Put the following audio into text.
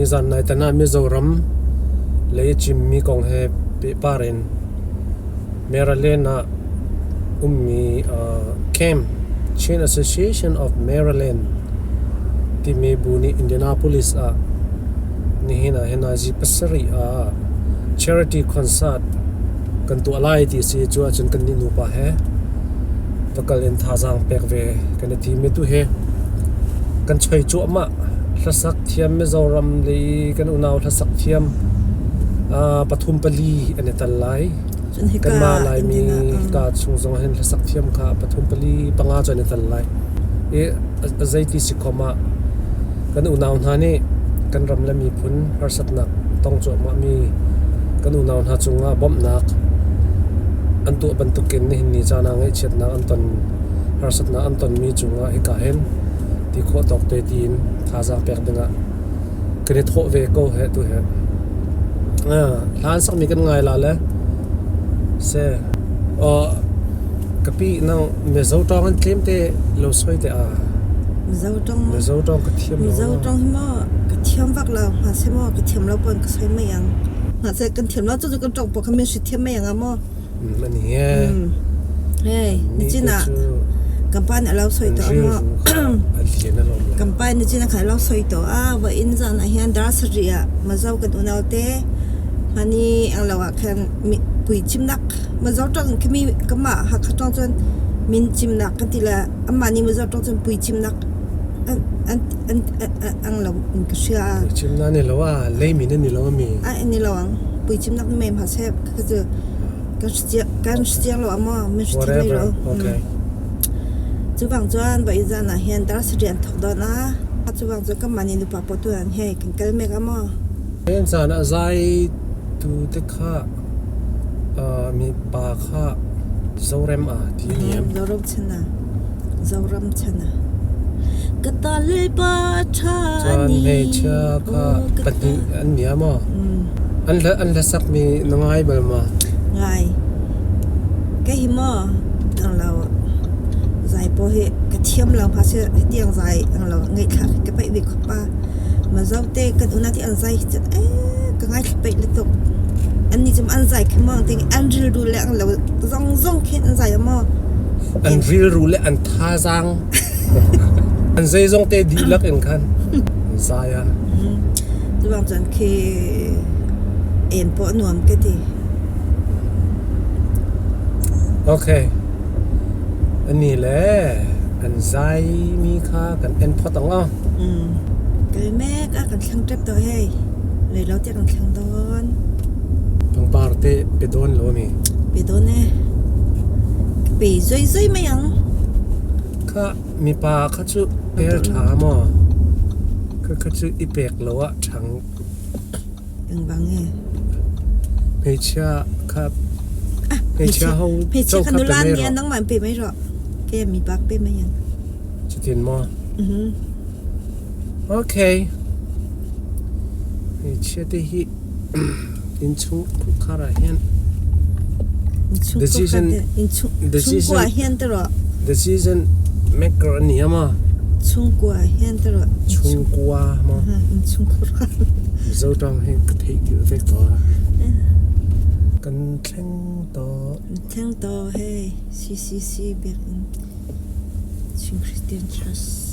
Nizan nai tan ah Mizoram lei a cimmi kong he pehpar in Maryland ah ummi camp Chin Association of Maryland timi bu nih Indianapolis ah nihin ah hin nazi pasarih ah charity concert kan tuah lai ti a si. Cu ahcun kannih nupa he va kal in thazaang pek ve kan i tim i tu hi kan choi cuahmah. Hlasak thiam Mizoram lei kan unau hlasak thiam pathum pali an i tel lai. Kanmah Laimi ka chung zong hin hlasak thiam kha pathum pali panga cu an i tel lai. I zeiti si khom ah kan unau hna nih kan ram le miphun harsatnak tong cuahmah mi kan unau hna cungah bawmhnak an tuah bantukin nihin ni caan ah ngaihchiatnak an ton harsatnak an tonmi cungah hika hin ti khawh tawk te tiin thazaang pek dingah kan i thawh ve ko he tu he. Hlan sakmi kan ngai la le se kapi nang Mizo tawng an tlem te lo soi te a Mizo tawng Mizo tawng ka thiam lo Mizo tawng hi mo ka thiam vak lo ma se mo ka thiam lo pon ka soi mai ang ma se kan thiam lo chu kan tawng po kha min si thiam mai ang a mo Ani he. Hey, nichin ah kampan a lo soi to mo. Kampan nichin a kha lo soi to a va in zan ah hian dar sarih ah Mazo kan unau te mani ang lo ah khan pui chimnak Mazo tong khimi kama Hakha tong cun min chimnak kan ti le amah nih Mizo tong cun pui chimnak an an an ang lo in ka hria. Pui chimnak ni lo a leimi na ni lo mi. A ni lo ang pui chimnak ni mem ha se ka cu kan siang lo amo min Whatever. lo. Okay. Cu bang chuan vai zan ah hian dar rian thok don a cu bang chu kan mani nupa po tu an hei kan kal mek amo. En zan a zai tu te kha mi pa kha Zorem a ti niam. Zoram chana. Zoram chana. Ka ta le pa tha Chuan ni. hmeichhia kha pahnih an nia maw? An hla an hlasak mi na ngai bal ma? Ngai. Ka hi maw ang lo zai po hi ka thiam lo ha se tiang zai ang lo ngai thla ka pai ve khopa ma zo te kan una ti an zai chat e ka ngai thla pai le tuk an ni chum an zai kha ting an ril ru le ang lo zong zong khin an zai mo An rilru le an thazaang an zeizong te dihlak in khan an zai a. Chuvang chuan khi en pawh nuam ka ti. Okay. Ani le an zai mi kha kan en phot ang aw. Kal mek a kan thlang tep tawh hei. Lei lo te kan thlang dawn. Pangpar te pe dawn lo mi. Pe dawn e. Ka pe zoi zoi mai ang. Kha mipa kha cu pel ṭha maw? Kha kha cu i pek lo ah ṭhang. Engvang e? Hmeichhia kha hmeichhia ho Hmeichhia cho kha kha pe nula mai nia rawh. nangmah in pe mai rawh. Ke mi bak pe mai ang. Cutin maw? Mhm. Okay. Hmeichhia te hi innchung khar ah hin decision decision hian te rawh decision maker an ni a maw chungkua hian te rawh chungkua maw chungkua Mizo tawng hi ka theih deuh vek to a kan thleng to thleng to hei CCC biakinn Chin Christian Church.